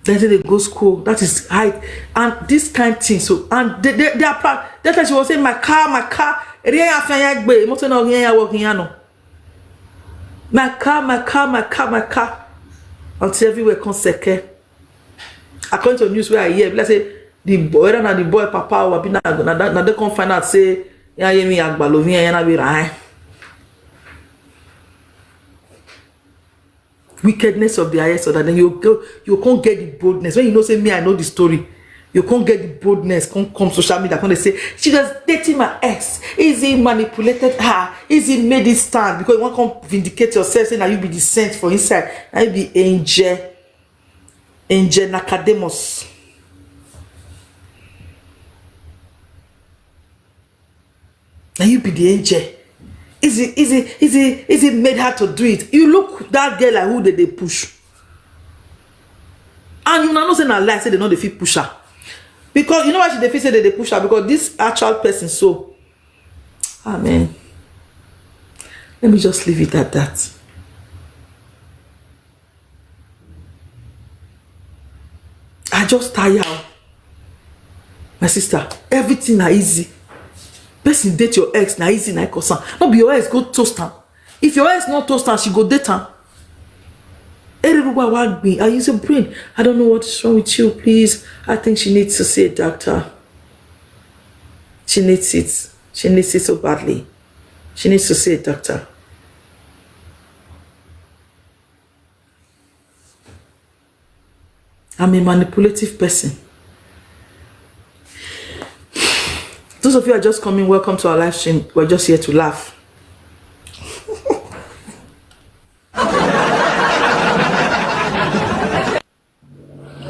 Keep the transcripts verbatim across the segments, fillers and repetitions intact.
They say they go school. That is high. And this kind thing. So, and they, they, they are proud. That time she was saying, "My car, my car." Eri ya fi ya gbe. Mo say, "No, ya, ya, work, ya, no." "My car, my car, my car, my car." Until everywhere come seke. According to news where I hear, let's say the boy, whether na the boy papa or abi na, na, na, na they come find out say, "Ya, ya, mi, agba, lo, mi, ya, ya, na, be right." Wickedness of the highest order. Then you go, you can't get the boldness. When you know, say me, I know the story. You can't get the boldness. Come, come social media. Come they say, "She was dating my ex. Is he manipulated her? Is he made it stand?" Because you want to come vindicate yourself, say now you be the saint for inside. Now you be angel, angel Nicodemus. Now you be the angel. Is it, is it, is it, is it made her to do it? You look that girl like who did they push? And you now know say na lie, say they know they fit push her. Because you know why she they feel say they, they push her? Because this actual person, so, amen. Let me just leave it at that. I just tire. My sister, everything are easy. Person date your ex, na easy, na concern. Not be your ex go toast am. If your ex not toast am, she go date am. Ererugba wa gbin. I use your brain. I don't know what is wrong with you. Please, I think she needs to see a doctor. She needs it. She needs it so badly. She needs to see a doctor. I'm a manipulative person. Those of you are just coming, welcome to our live stream. We're just here to laugh.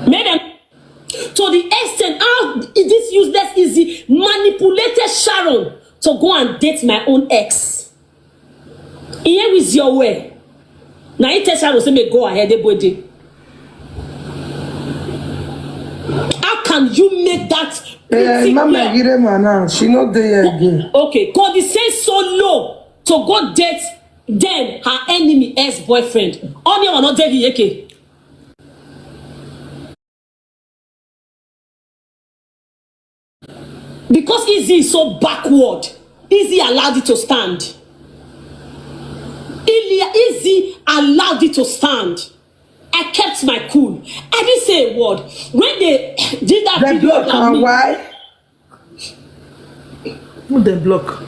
Make dem to the extent how this useless Izzy manipulated Sharon to go and date my own ex. Here is your way. Now he tell Sharon say make go ahead, everybody. How can you make that Eh, pretty Mama girl? Girema now, she no dey here again. Okay, condescend so low to go date then her enemy ex-boyfriend. Only one not there, okay. Because Izzy is so backward, Izzy allowed it to stand. Ilya, Izzy allowed it to stand. I kept my cool. I didn't say a word. When they did that They video block about am me, why? Who dem block?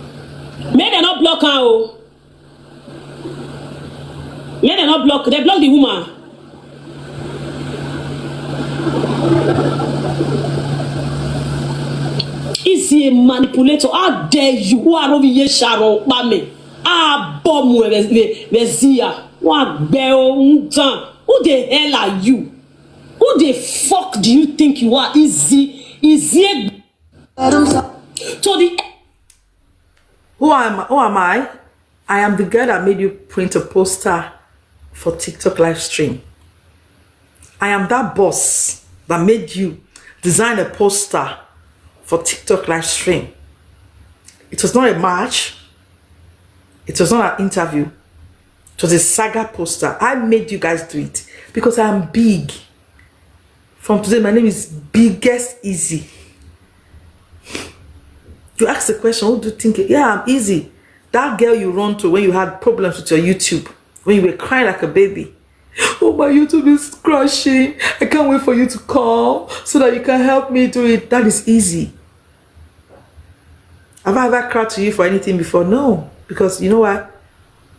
Make dem not block her, oh. Make dem not block. They block the woman. Is he a manipulator? How dare you? Who are over here, Sharon Bame? Ah, bomb, Zia. What bell? Who the hell are you? Who the fuck do you think you are? Is he? Is he a to the Who am, who am I? I am the girl that made you print a poster for TikTok live stream. I am that boss that made you design a poster for TikTok live stream. It was not a match. It was not an interview. It was a saga poster. I made you guys do it because I am big. From today, my name is Biggest Easy. You ask the question, who do you think? Yeah, I'm easy. That girl you run to when you had problems with your YouTube, when you were crying like a baby. Oh, my YouTube is crashing. I can't wait for you to call so that you can help me do it. That is easy. Have I ever cried to you for anything before? No, because you know what?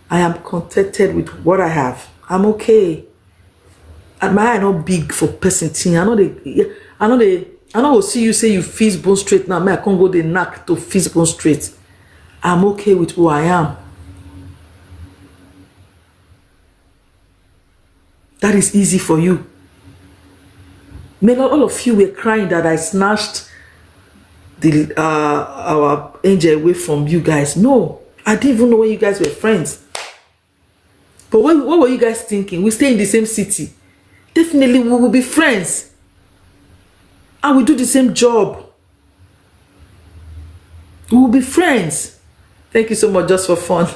I am contented with what I have. I'm okay. And my eye not big for person thing. I know they, I know they, I know will see you say you fist bone straight now. Me, I can't go the knack to fist bone straight. I'm okay with who I am. That is easy for you. Many, all of you were crying that I snatched the uh, our angel away from you guys. No, I didn't even know when you guys were friends. But what, what were you guys thinking? We stay in the same city. Definitely, we will be friends. And we do the same job. We will be friends. Thank you so much, just for fun.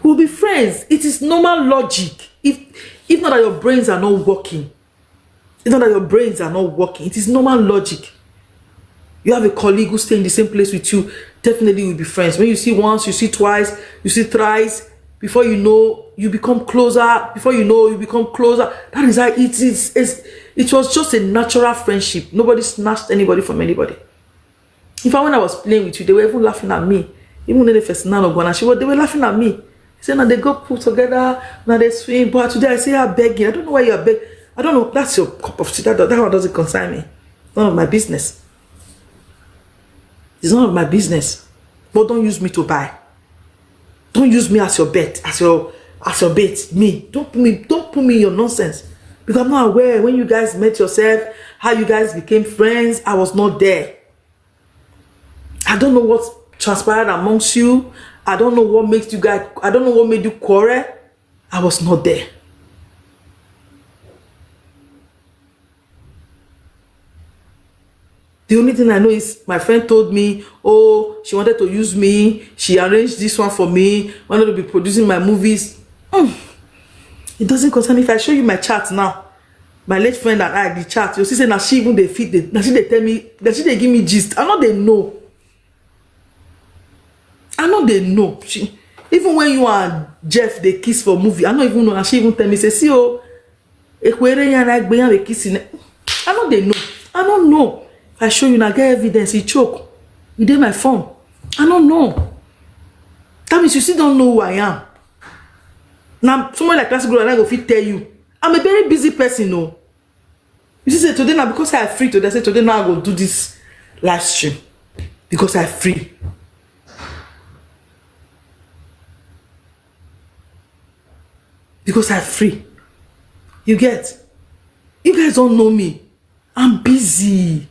We'll be friends. It is normal logic. If if not that your brains are not working, It's not that your brains are not working. It is normal logic. You have a colleague who stay in the same place with you, definitely will be friends. When you see once, you see twice, you see thrice, before you know, you become closer. Before you know, you become closer. That is how it is. It's, it was just a natural friendship. Nobody snatched anybody from anybody. In fact, when I was playing with you, they were even laughing at me. Even when the first now, and she was, they were laughing at me. Say now they go put together, now they swim. But today I see her begging. I don't know why you are begging. I don't know. That's your cup of tea. That, that one doesn't concern me. None of my business. It's none of my business. But don't use me to buy. Don't use me as your bet, as your as your bait. Me, don't put me, don't put me in your nonsense. Because I'm not aware when you guys met yourself, how you guys became friends. I was not there. I don't know what transpired amongst you. I don't know what makes you guys. I don't know what made you quarrel. I was not there. The only thing I know is my friend told me, oh, she wanted to use me. She arranged this one for me. Wanted to be producing my movies. Mm. It doesn't concern me. If I show you my chat now, my late friend and I, the chat, you see, say now she even they fit. The, now she they tell me, now she they give me gist. I know they know. I know they know. She, even when you and Jeff they kiss for movie, I don't even know. And she even tell me, say, see, oh, Ekwere ya na egbe ya dey kiss ne. I no dey know. I no know. If I show you na get evidence, e choke. E dey my phone. I no know. That means you still don't know who I am. Now, someone like Classic Girl, I go fit tell you. I'm a very busy person, no. You see, say today now because I free today, I say today now I go do this live stream because I free. Because I free. You get? You guys don't know me. I'm busy.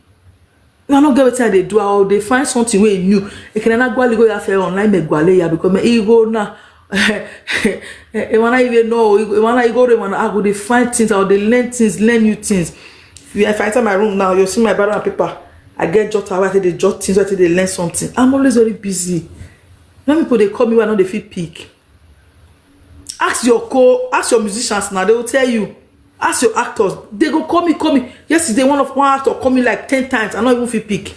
I no get wetin I dey do. I dey find something wey new. Ekene na gwali go ya fe online me gwale ya because me ego na. E wana even know. E wana ego re wana. I go dey find things. I go dey learn things, learn new things. If I enter my room now, you see my bag and paper. I get jotter. I take dey jot things. I take dey learn something. I'm always very busy. Many people dey call me when I no dey fit pick. Ask your co, ask your musicians now, they will tell you. Ask your actors, they go call me, call me. Yesterday, one of one actor called me like ten times. I no even fit pick.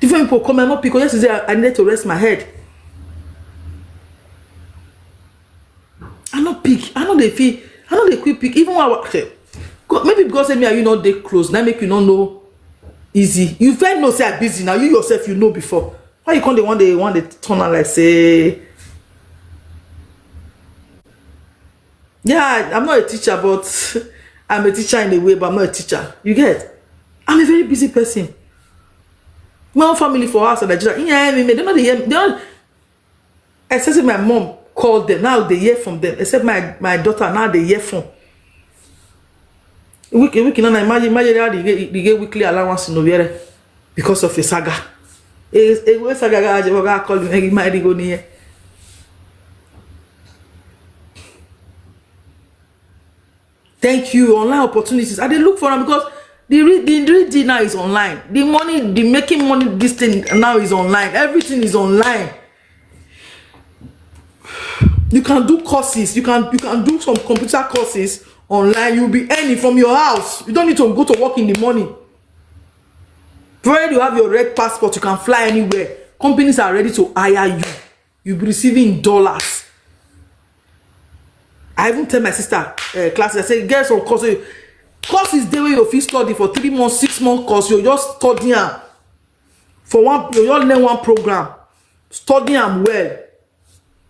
Different people call me, I no pick. Yesterday, I, I needed to rest my head. I no pick. I no dey feel. I no dey quick pick. Even when I wa- okay. Go- maybe because say me and you no dey close, now make you no know easy. You first know say I busy now. You yourself, you know before. Why you come dey one day, one day turn am like say, yeah, I, I'm not a teacher, but I'm a teacher in a way, but I'm not a teacher. You get? I'm a very busy person. My own family for us in Nigeria, yeah, I mean, they no dey hear me. They don't, except say my mom call them. Now they hear from them. Except my, my daughter, now they hear from. Week, week, you know, imagine, imagine how they get, they get weekly allowance in Owerri because of a saga. A, a, a saga, I just call you, hey, my go near. Thank you. Online opportunities. I dey look for them because the re- the real deal now is online. The money, the making money, this thing now is online. Everything is online. You can do courses. You can you can do some computer courses online. You'll be earning from your house. You don't need to go to work in the morning. Provided you have your red passport, you can fly anywhere. Companies are ready to hire you. You'll be receiving dollars. I even tell my sister, uh, classes, I say, get some course. Courses dey wey you fit study for three months, six months course. You just study am for one. You just learn one program, study am well.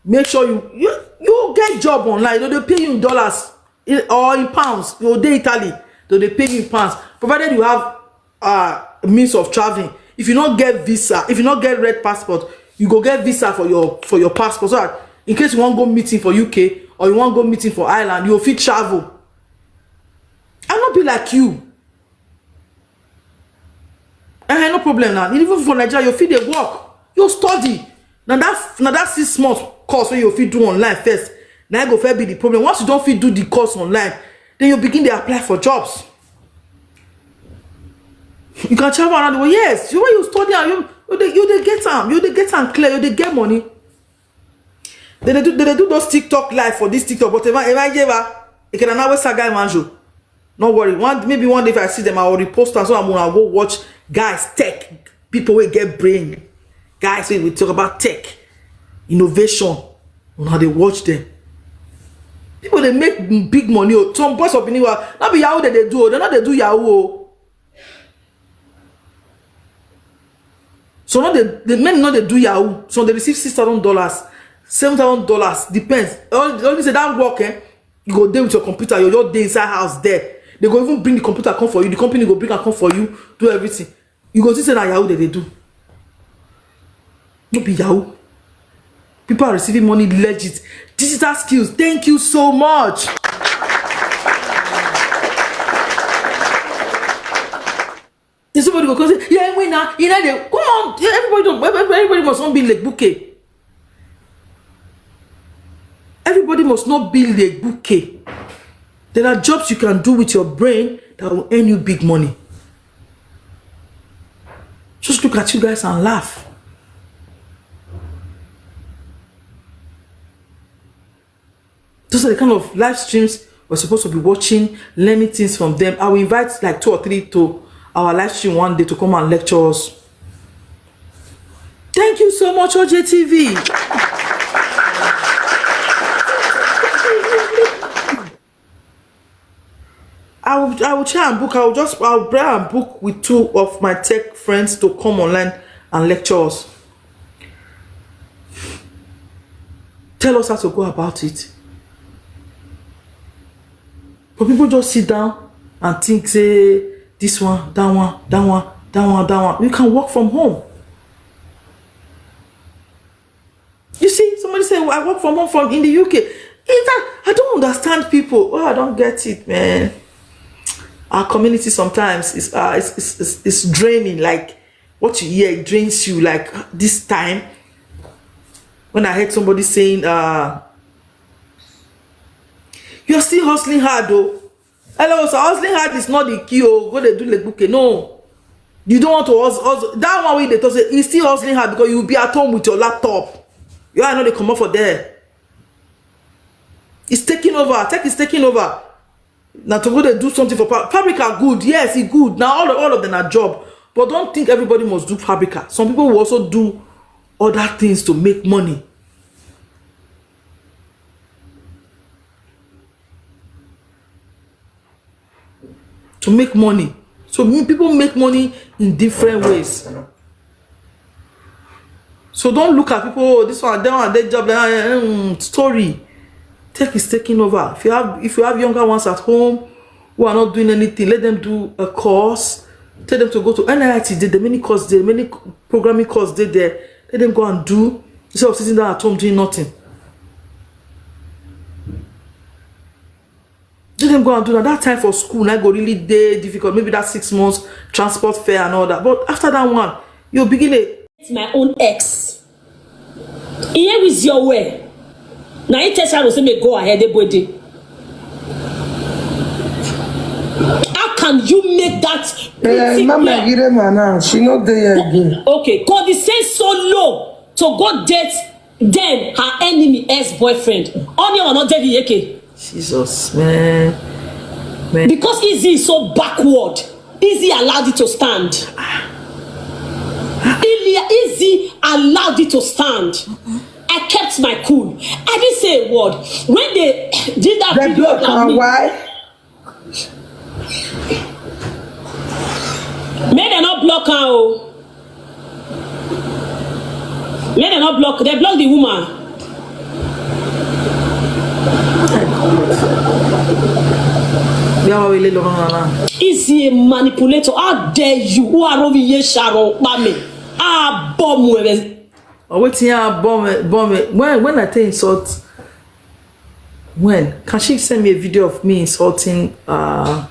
Make sure you you you get job online. They dey pay you in dollars in- or in pounds. You dey Italy, they dey pay you in pounds. Provided you have uh means of traveling. If you no get visa, if you no get red passport, you go get visa for your for your passport. So that in case you wan go meeting for U K or you wan go meeting for Ireland, you go fit travel. I no be like you. Eh, no problem now. Even for Nigeria, you fit dey work, you study. Now that now that six months course wey you fit do online first, now go first be the problem. Once you don't fit do the course online, then you begin to apply for jobs. You can travel around the world. Yes, you when you study am, you you dey you dey get am, you dey get am clear, you dey get money. They dey do they dey do those TikTok live for this TikTok, but Eva Eva Eva, Ekena na we saga manjo. No worry. One, maybe one day if I see them, I will repost am so I'm gonna go watch guys tech. People will get brain. Guys, we will talk about tech, innovation. Una dey watch them. People dey make big money. Oh. Some boys of Benin, not be Yahoo that they do. Oh. They not they do Yahoo. Oh. So not the, the men not they do Yahoo. So they receive six thousand dollars, seven thousand dollars, depends. Only say that work, eh? You go there with your computer, you just dey inside house there. They go even bring the computer come for you. The company go bring and come for you, do everything. You go see say na Yahoo that they do. No be Yahoo. People are receiving money legit. Digital skills. Thank you so much. Then somebody go come say, yeah, wait now, you know, they, come on, everybody don't, everybody must not be like bouquet. Everybody must not be like bouquet. There are jobs you can do with your brain that will earn you big money. Just look at you guys and laugh. Those are the kind of live streams we're supposed to be watching, learning things from them. I will invite like two or three to our live stream one day to come and lecture us. Thank you so much, O J T V. I will, I will try and book. I will just, I will try and book with two of my tech friends to come online and lecture us. Tell us how to go about it. But people just sit down and think, say, this one, that one, that one, that one, that one. You can work from home. You see, somebody say, "I work from home from in the U K." In fact, I don't understand people. Oh, I don't get it, man. Our community sometimes is uh, it's, it's, it's, it's draining. Like what you hear, it drains you. Like this time, when I heard somebody saying, uh, "You're still hustling hard, though." Hello, so hustling hard is not the key. Oh, go they do like okay, no. You don't want to hustle, hustle. That one way they talk say he's still hustling hard because you'll be at home with your laptop. You are not the come up for there. It's taking over. Tech is taking over. Now to go they do something for fa- fabric are good. Yes, it's good. Now all of, all of them are job, but don't think everybody must do fabric. Some people will also do other things to make money. To make money. So people make money in different ways. So don't look at people, oh, this one, that one, that job, that um, story. Tech is taking over. If you have if you have younger ones at home who are not doing anything, let them do a course. Tell them to go to N I T. There are many courses there, many programming courses there. Let them go and do instead of sitting down at home doing nothing. Let them go and do that. That time for school, I go really day difficult. Maybe that six months transport fare and all that. But after that one, you begin a. It's my own ex. Here is your way. Now he tells her to say me go ahead, everybody. How can you make that? Uh, Mama Girema now, she not there again. Okay, condescend so low to go date then her enemy ex-boyfriend. Only one not there. Jesus, man. Man. Because Izzy is so backward, Izzy allowed it to stand. Izzy allowed it to stand. I kept my cool. I didn't say a word. When they did that video about me, why? Make dem no block am o. Make dem no block, dem block the woman. Is he a manipulator? How dare you? Who are we here, Sharon Pame? Ah, bomb. Or wetin ya bomb bomb when when I take insult. When can she send me a video of me insulting uh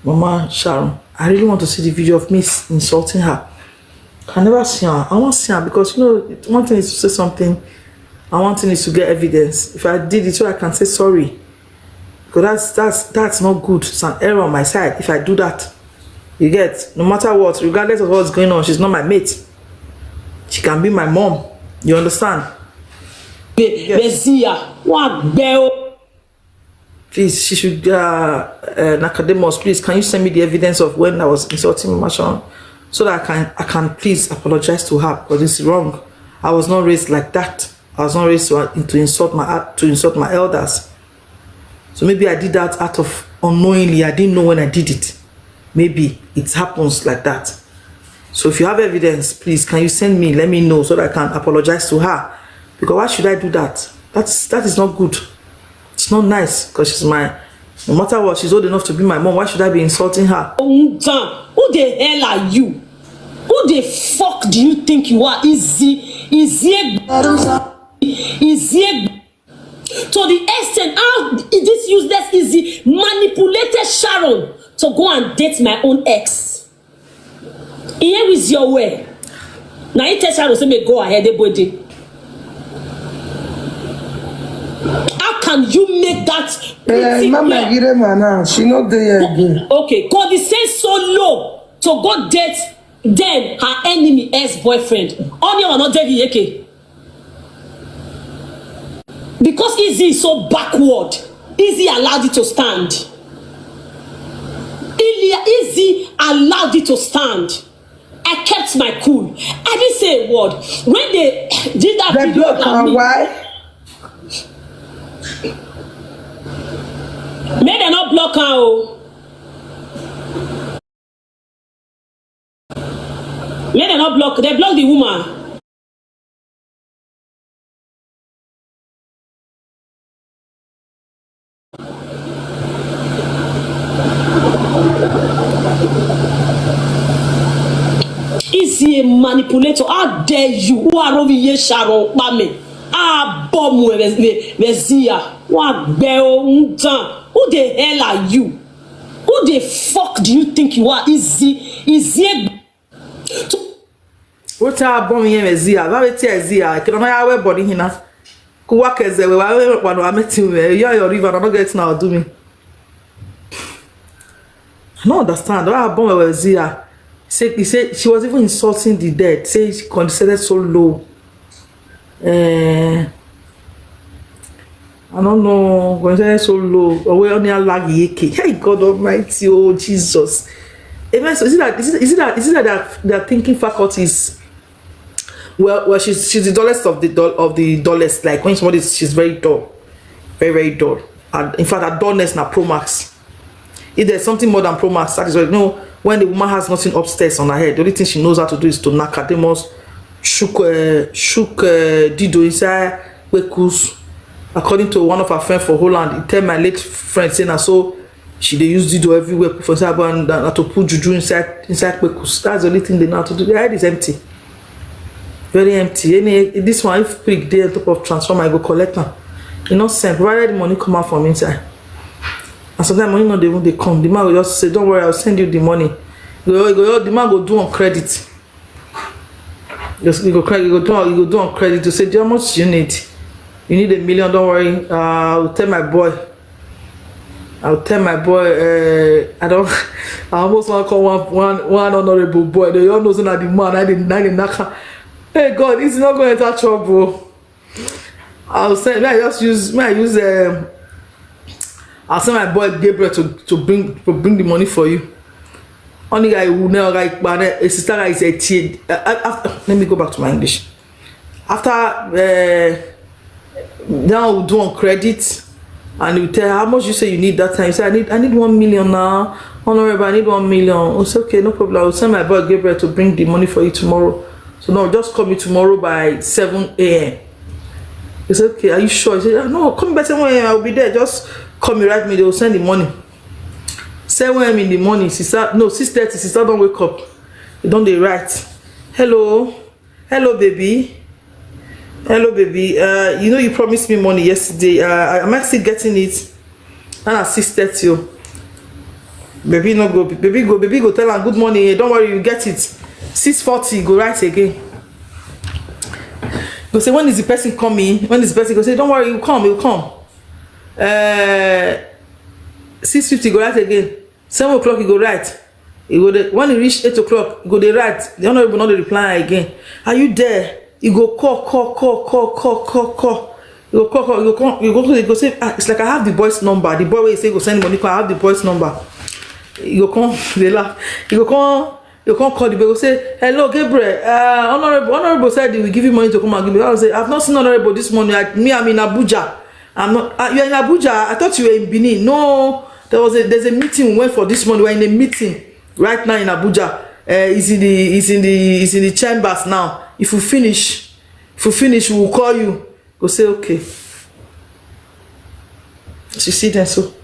Mama Sharon? I really want to see the video of me insulting her. I never see her. I won't see her because you know one thing is to say something and one thing is to get evidence. If I did it so I can say sorry. Because that's that's that's not good. It's an error on my side if I do that. You get, no matter what, regardless of what's going on, she's not my mate. She can be my mom. You understand? Be- Yes. Messiah, what bell? Please, she should, uh, uh, Nicodemus, please, can you send me the evidence of when I was insulting Mama Sharon so that I can, I can please apologize to her, because it's wrong. I was not raised like that. I was not raised to, to insult my, to insult my elders. So maybe I did that out of unknowingly. I didn't know when I did it. Maybe it happens like that. So if you have evidence, please, can you send me, let me know so that I can apologize to her. Because why should I do that? That's, that is not good. It's not nice, because she's my, no matter what, she's old enough to be my mom. Why should I be insulting her? Who the hell are you? Who the fuck do you think you are? Easy, easy, easy. To the extent how this useless Easy manipulated Sharon to go and date my own ex. Here is your way. Now he tell Sharon say make go ahead, everybody. How can you make that Eh, Mama Girema now, she no dey here again. Okay, condescend so low to go date then her enemy ex-boyfriend. Only one not David Eke. Because Easy is so backward, Easy allowed it to stand. Easy allowed it to stand. I kept my cool. I didn't say a word. When they did that video, Why? Make dem not block her o. Make dem not block. They block the woman. Is he a manipulator? How dare you? Who are over here, Sharon Pame? Ah, bomb where Zia. What bell? Who the hell are you? Who the fuck do you think you are? Is he? Is he a Wetin happen here, Messiah? That wetin Messiah? Kina na ya we body hina. Kuwa keze we wa we wa no ameti we. Yo yo river no get na do me. I don't understand. What happen with Messiah? Say he said she was even insulting the dead. Say she condescended so low. Eh, I don't know. Condescended so low. Or we only lag yeke. Hey God Almighty, oh Jesus. Amen. So is it that is it, is it that is it that their, their thinking faculties? Well, well, she's she's the dullest of the dull of the dullest. Like when somebody is, she's very dull, very very dull. And in fact, her dullness na pro max. If there's something more than pro max, that is why, you know, when the woman has nothing upstairs on her head, the only thing she knows how to do is to knock her. They must shook uh, shook uh, Dido inside Kpekus. According to one of her friends for Holland, he tell my late friend say na so she dey use Dido everywhere for inside and, and to put juju inside inside Kpekus. That's the only thing they know how to do. Their head is empty. Very empty. Any this one, if pig dey on top of transformer, I go collect am. E no send, provided the money come out from inside. And sometimes money no dey even dey come. The man go just say, "Don't worry, I'll send you the money." You go, you go, the man go do on credit. Just you go credit, you go do, you go do on credit to say, "How much you need? You need a million. Don't worry. Uh, I'll tell my boy. I'll tell my boy. Uh, I don't. I almost want to call one one one honorable boy. They all know say na the man. I didn't. I didn't knock. Hey God, he's not going to enter trouble." I'll send. May I just use? May I use? Um, I'll send my boy Gabriel to to bring to bring the money for you. Only guy who now guy, but a sister guy is a teen. Uh, uh, after, let me go back to my English. After uh, now we do on credit, and you tell her how much you say you need that time. You say, "I need I need one million now, honorable. I need one million." I say, "Okay, no problem. I will send my boy Gabriel to bring the money for you tomorrow." So no, just call me tomorrow by seven a.m. He said, "Okay, are you sure?" He said, "Ah, no, come by seven a.m., I'll be there. Just call me, write me, they will send the money." Seven a.m. in the morning, sister, no, six thirty, sister don't wake up. You don't they write. "Hello, hello baby, hello baby. Uh, you know you promised me money yesterday. Uh, am I still getting it?" And at six thirty, oh, baby no go, baby go, baby go tell her, "Good morning, eh, don't worry, you get it." Six forty, go write again. Go say, "When is the person coming? When is the person?" Go say, "Don't worry, you come, you come." Uh, six fifty, go write again. Seven o'clock, you go write. You go dey, when you reach eight o'clock, you go dey write. The honorable not dey reply again. "Are you there?" You go call, call, call, call, call, call, call. You go call, call, you go come, you go, you go say, "Ah, it's like I have the boy's number." The boy wey say go send money, come, "I have the boy's number." You go come, dey laugh. You go come, you go come call the boy, go say, "Hello, Gabriel. Uh, honorable, honorable said he will give you money to come and give me." I say, "I've not seen honorable this morning. I, me, I'm in Abuja. I'm not. Uh, you're in Abuja. I thought you were in Benin." "No, there was a, there's a meeting we went for this morning. We're in a meeting right now in Abuja. Uh, he's in the, he's in the, he's in the chambers now. If we finish, if we finish, we will call you." Go say, "Okay." You see them so.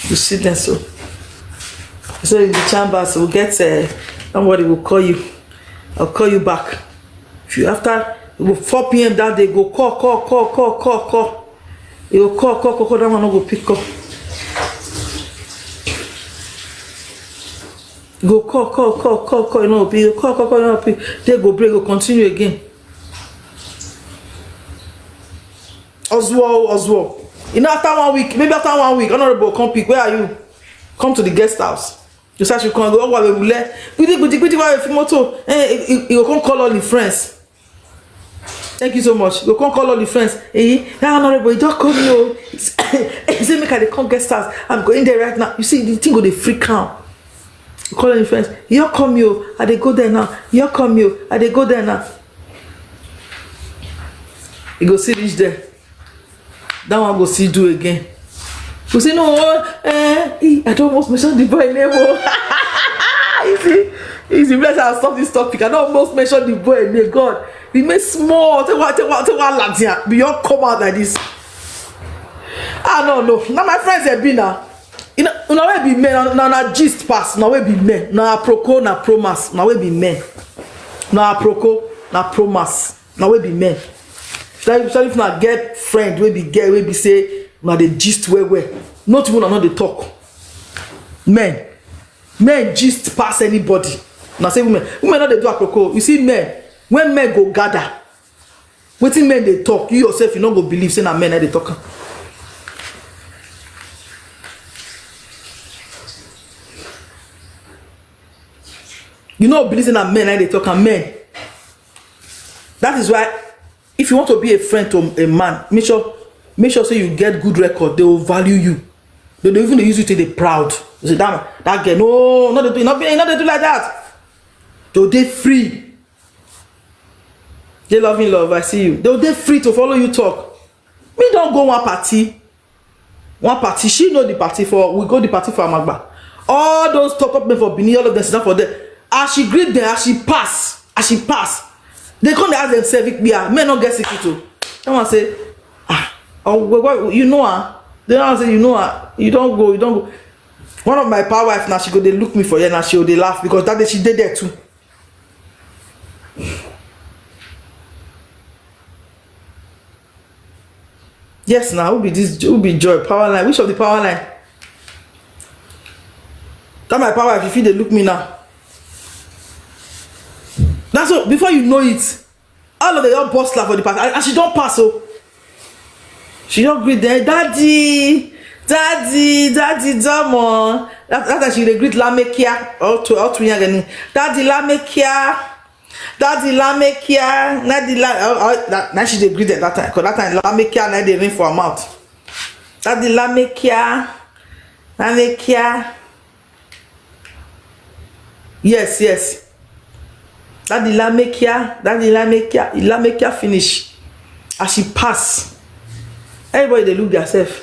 You see them so. So in the chambers, we'll get, uh, somebody will call you. I'll call you back. If you after, go four p.m. that day, go call, call, call, call, call, call. You go call, call, call, call. That one no go pick up. Go call, call, call, call, call. You know, be call, call, call. You know, be, they go break, go continue again. Oswald, Oswald. You know, after one week, maybe after one week, honorable come pick. "Where are you? Come to the guest house." You say, "You come go, oh, why we let, we did, we did, we did, why we motor?" Eh, you, you come call all the friends. "Thank you so much." You come call all the friends. "Eh, that honorable, you don't call me, oh." He say, "Make I dey come guest house. I'm going there right now." You see, the thing go dey freak am. You call all the friends. "You come, you. I dey go there now. You come, you. I dey go there now." You go see reach there. That one go see do again. You say, "No, eh, eh, I don't almost mention the boy name." Oh. You see, it's the best I stop this topic. I don't almost mention the boy name. God, he made small. Take one, take one, take one, Latia. Beyond come out like this. Ah, no, no. Now my friends have been now. You know, now we be men. Now, now, now gist pass. Now we be men. Now, aproko, now promas. Now we be men. Now, aproko, now promas. Now we be men. Sorry, sorry if na get friend wey be girl wey be say na dey gist well well. Not even, I no dey talk. Men, men gist pass anybody. Na say women, women no dey do aproko. You see men, when men go gather, wetin men dey talk, you yourself, you no go believe say na men na dey talk am. You no believe say na men na dey talk am, men. That is why if you want to be a friend to a man, make sure, make sure say you get good record. They will value you. They don't even use you to the proud. You say, "That, that girl, no, no, they do, not be, not they do like that." They dey free. They love in love. I see you. They dey free to follow you talk. Me don't go one party. One party, she know the party for, we go the party for Amagba. All those top, top men for Benin, all of them sit down for there. As she greet them, as she pass, as she pass, they come dey ask themselves, "Ikpia, men no get secret o." That one say, "Ah, oh, well, well, you know her." They don't say, "You know her. You don't go, you don't go." One of my power wife now, she go dey look me for here now, she go dey laugh because that day she dey there too. Yes, now, who be this? Who be Joy? Power line. Which of the power line? That my power, if you feel they look me now. That's all. Before you know it, all of them all bust laugh for the past. And, and she don't pass, so she don't greet them. "Daddy, daddy, daddy, Domo." That, that time she dey greet Lamekia. Or to, or to Yagani. "Daddy Lamekia. Daddy Lamekia." Daddy La, oh, oh, that, now she dey greet them that time. Because that time Lamekia, now they ring for her mouth. "Daddy Lamekia. Lamekia." Yes, yes. Daddy Lamekia, Daddy Lamekia, Lamekia finish. As she pass, everybody they look themselves.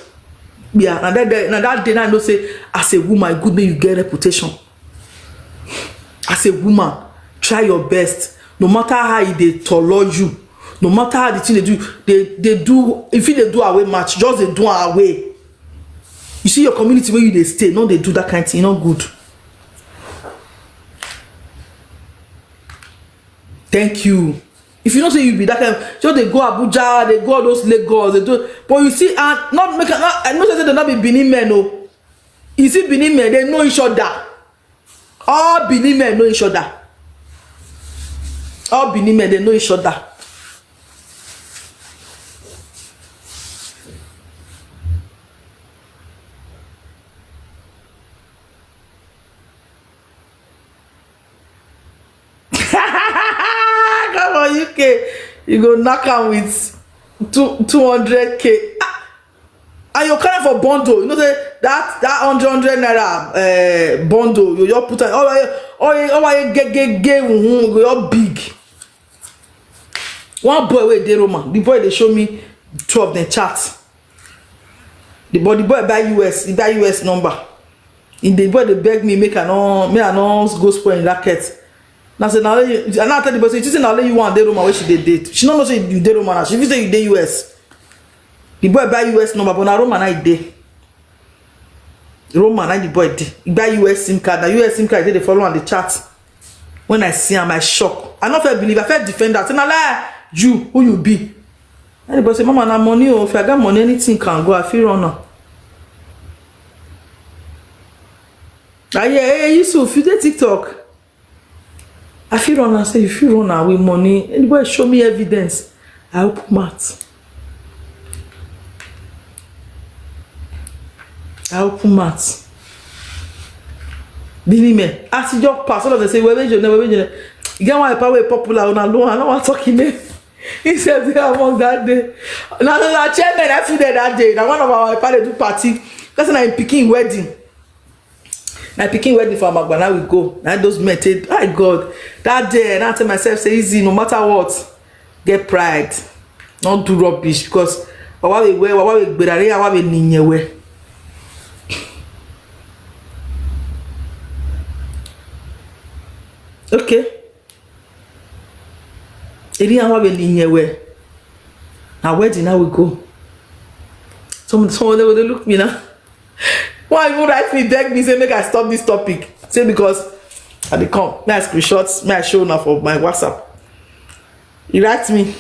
Yeah, and that day, now that day, now I know say, as a woman, good make you get reputation. As a woman, try your best. No matter how e dey tolo you, no matter how the thing they do, they, they do. If you they do away match, just they do away. You see your community where you dey stay, no, they do that kind thing, not good. Thank you. If you know say you be that kind, just they go Abuja, they go all those Lagos, they do. But you see, and not make, not, I know say they not be Benin men, no. You see Benin men, they know each other. All Benin men know each other. All Benin men, they know each other. K, you go knock am with two, two hundred K. Ah, and you carry for bundle. You know say that, that hundred, hundred naira, eh, bundle, you just put am, oh, oh, oh, oh, oh, ge, ge, ge, uhun, go all big. One boy wey dey Roma, the boy dey show me two of dem chat. The boy, the boy buy U S, he buy U S number. And the boy dey beg me make I no, make I no go spoil him racket. Now say, now you, I now tell the boy say, "You think say na only you one dey Roma wey she dey date? She no know say you dey Roma now. She feel say you dey U S." The boy buy U S number, but na Roma na he dey. Roma na the boy dey. He buy U S SIM card. Na U S SIM card, he dey follow am dey chat. When I see am, I shock. I no fit believe. I fit defend that. Say, "Na lie. You, who you be?" And the boy say, "Mama, na money o. If I get money, anything can go. I fit run am." Ah, yeah, hey, Yusuf, you dey TikTok? I fit run am. Say, "You fit run am with money." And the boy show me evidence. I open mouth. I open mouth. Bini me. As you just pass, all of them say, "Well, you never, you never." You get one power popular, una know, I no wan talk him name. He said, "They among that day." Now, na chairman I feel there that day. Now, one of our party do party. That's na him pikin wedding. Na pikin wedding for Amagbana we go. Na those men take, "Hi God." That day, now I tell myself, say, "Easy, no matter what. Get pride. Don't do rubbish, because wawa we we, wawa we gberare, wawa we ninyewe." Okay. Eri wawa we ninyewe. Na wedding now we go. Some, some of them will look me now. Why even write me, beg me, say make I stop this topic? Say because I dey come. May I screenshot, may I show now for my WhatsApp. He write me.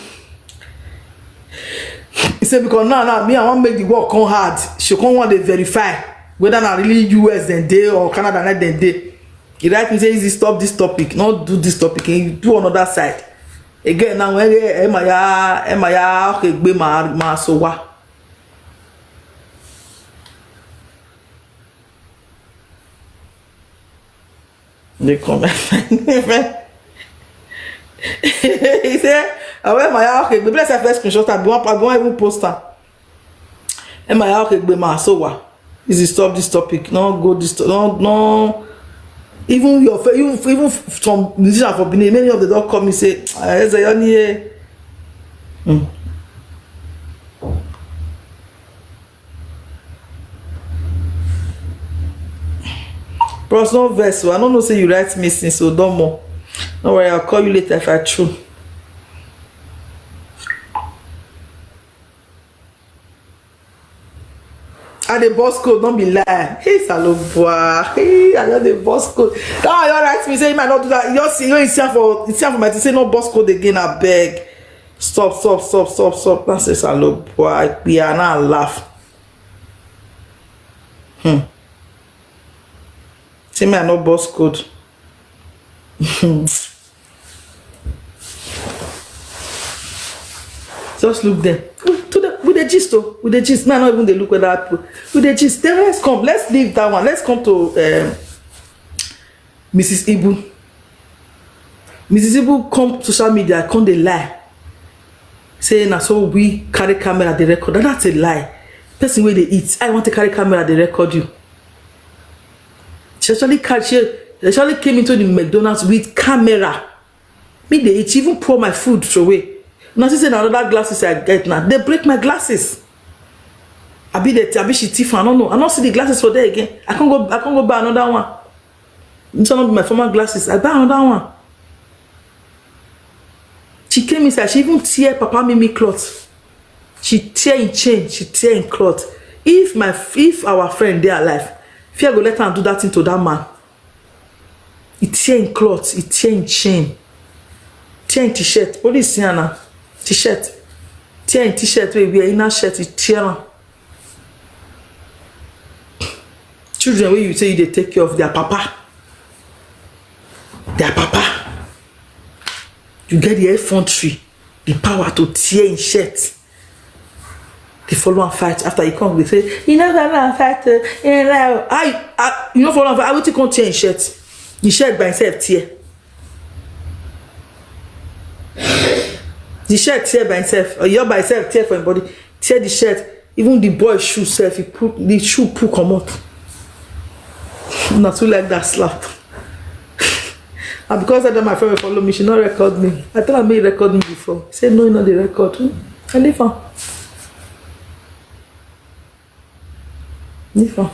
He say because now, now me, I wan make the work come hard. She come want to verify whether na really U S dem dey or Canada na dem dey. He write me say, "Easy, stop this topic. Not do this topic. And you do another side." Again now, when Emaya, Emaya, okay, gbe ma, ma so wa. They come and find me. He said, "I wear my, okay, the place I first screenshot, I go, I go even post am." Emaya, okay, gbe ma so wa. Easy, stop this topic. No go this to-, no, no. Even your fa-, even, even some musician for Benin, many of them don call me say, "Ah, Ezeyoni, eh." Hmm. Bros, no vex o. I no know say you write me since, so don't more. No worry, I'll call you later if I true. I dey boss code, don't be lie. Hey, Salobua. Hey, I just dey boss code. That one you write me say you might not do that. You see, you see am for, you see am for my thing, say no boss code again, I beg. Stop, stop, stop, stop, stop. That's a Salobua. We are now laugh. Hmm. Say me I no boss code. Just look them. We, to the, with the gist, oh, with the gist. Me, I no even dey look whether I put. With the gist, the rest come. Let's leave that one. Let's come to, um, Missus Ibu. Missus Ibu come social media, come dey lie. Say na so we carry camera dey record. That's a lie. Person wey dey eat, I want to carry camera dey record you. She actually catch, she actually came into the McDonald's with camera. Me dey eat, she even pour my food throw away. Now she say na another glasses I get now. They break my glasses. Abi they, abi she thief, I don't know. I don't see the glasses for there again. I can't go, I can't go buy another one. This one no be my former glasses. I buy another one. She came inside. She even tear Papa Mimi cloth. She tear in chain. She tear in cloth. If my, if our friend dey alive, fear go let am do that thing to that man. He tear in cloth. He tear in chain. Tear in t-shirt. Police see am now. T-shirt. Tear in t-shirt wey wear, inner shirt, he tear am. Children wey you say you dey take care of, their papa, their papa, you get the effrontery, the power to tear him shirt. They follow and fight. After you come, they say, "You know, follow and fight. Uh, you know, I, I, you know, follow and fight. I will take on tear him shirt. The shirt by himself tear." The shirt tear by himself, or your by himself tear for him body, tear the shirt. Even the boy shoe self, he put the shoe pull comot. Una too like that slap. And because that my friend follow me, she not record me. I tell her me record me before. Say no, you know the record. Hmm? I leave her. Leave her.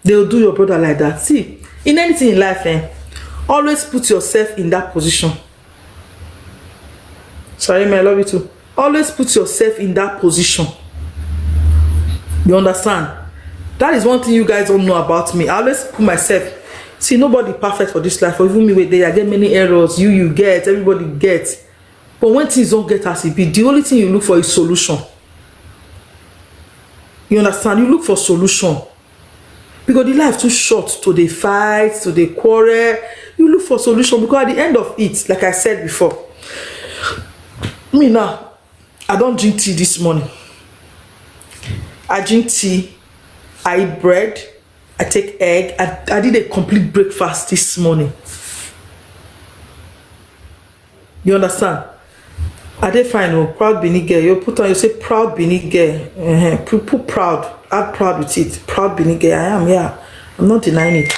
They will do your brother like that. See, in anything in life, eh, always put yourself in that position. Sorry, man, I love you too. Always put yourself in that position. You understand? That is one thing you guys don't know about me. I always put myself. See, nobody perfect for this life. Or even me, with there, I get many errors. You, you get, everybody gets. But when things don't get as it be, the only thing you look for is solution. You understand? You look for solution. Because the life too short to the fight, to the quarrel. You look for solution, because at the end of it, like I said before, me now, I don't drink tea this morning. I drink tea, I eat bread, I take egg. I, I did a complete breakfast this morning. You understand? I dey fine. Oh, proud Benin girl. You put on, you say proud Benin girl. Uh-huh. Put, put proud. Add proud with it. Proud Benin girl. I am here. I'm not denying it.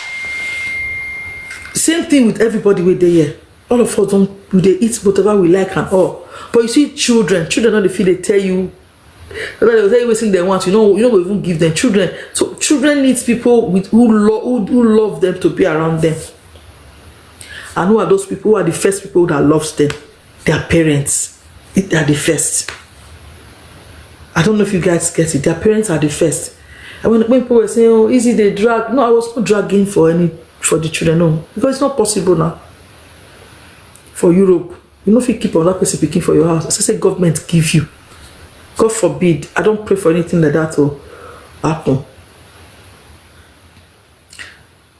Same thing with everybody with the year. All of us don't, we dey eat whatever we like and all. But you see, children, children don't feel they tell you. They will tell you everything they want. You know, you know, we even give them children. So children needs people with who, lo- who, who love them to be around them. And who are those people? Who are the first people that loves them? Their parents. It are the first. I don't know if you guys get it. Their parents are the first. And when, when people were saying, "Oh, easy they drag," no, I was not dragging for any for the children, no, because it's not possible now. For Europe, you know, if you keep on that person picking for your house, I say government give you. God forbid. I don't pray for anything like that to happen.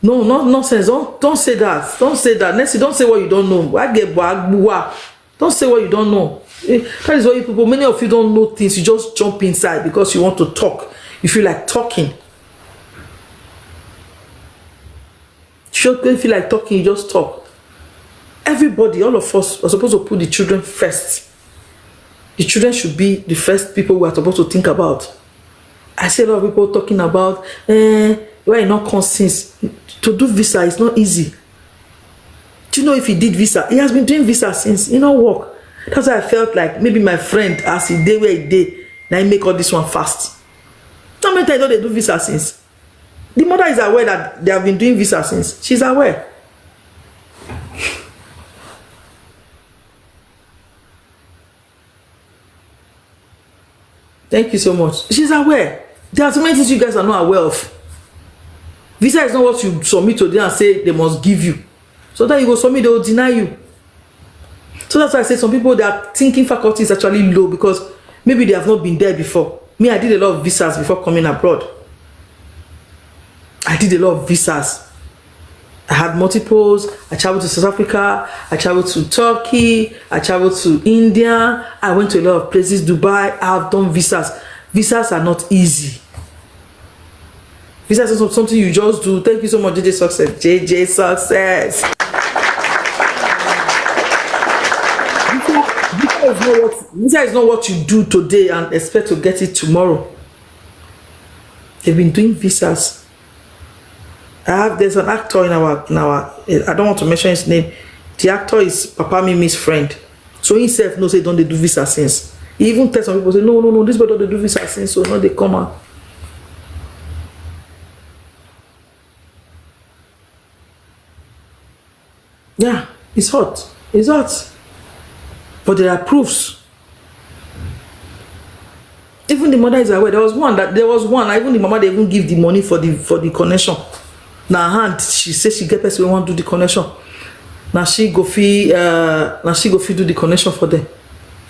No, no nonsense. Don't don't say that. Don't say that. Next, don't say what you don't know. I get bua. Don't say what you don't know. Eh, that is why you people, many of you don't know things. You just jump inside because you want to talk. You feel like talking. You don't feel like talking. You just talk. Everybody, all of us, are supposed to put the children first. The children should be the first people we are supposed to think about. I see a lot of people talking about, eh, why he not come since. To do visa is not easy. Do you know if he did visa? He has been doing visa since. He not work. That's why I felt like maybe my friend, as he day where he day, now he make all this one fast. How many times don't they do visa since? The mother is aware that they have been doing visa since. She's aware. Thank you so much. She's aware. There are so many things you guys are not aware of. Visa is not what you submit to them and say they must give you. So that you go submit, they will deny you. So that's why I say some people, their thinking faculty is actually low because maybe they have not been there before. Me, I did a lot of visas before coming abroad. I did a lot of visas. I had multiples. I traveled to South Africa. I traveled to Turkey. I traveled to India. I went to a lot of places, Dubai. I have done visas. Visas are not easy. Visa is not something you just do. Thank you so much, J J Success. J J Success. Visa, visa is not what visa is not what you do today and expect to get it tomorrow. They've been doing visas. I have there's an actor in our in our I don't want to mention his name. The actor is Papa Mimi's friend. So himself knows they don't they do visa since. He even tell some people say, "No, no, no, this brother they do visa since, so no, they come out." Yeah, it's hot. It's hot. But there are proofs. Even the mother is aware. There was one that there was one. Even the mama they even give the money for the for the connection. Now hand she say she get person wey wan do the connection. Now she go fit uh, now she go fit do the connection for them.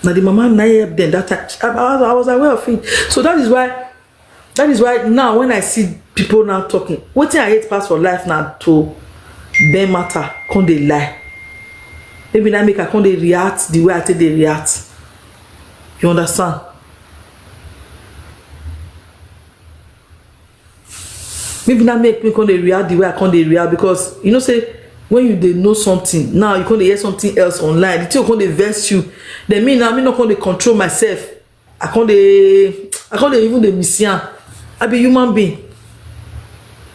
Now the mama na help them that time. I, I, was- I was aware of it. So that is why that is why now when I see people now talking, what thing I hate pass for life now to them matter come they lie. Maybe now make I come they react the way I take they react. You understand? Maybe not make me come dey react the way I come dey react because you know say When you dey know something, now you come dey hear something else online, the thing come dey vex you. Then me now, me no come dey control myself. I come dey, I come dey even dey miss am. I be human being.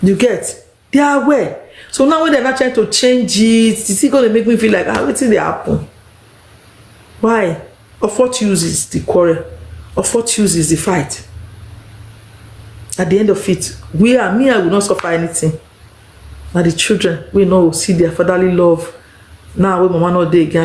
You get? They are aware. So now when they're not trying to change it, the thing gonna make me feel like, ah, wetin dey happen? Why? Of what use is the quarrel? Of what use is the fight? At the end of it, we are, me, I will not suffer anything. Na the children wey no see their fatherly love now wey mama no dey again.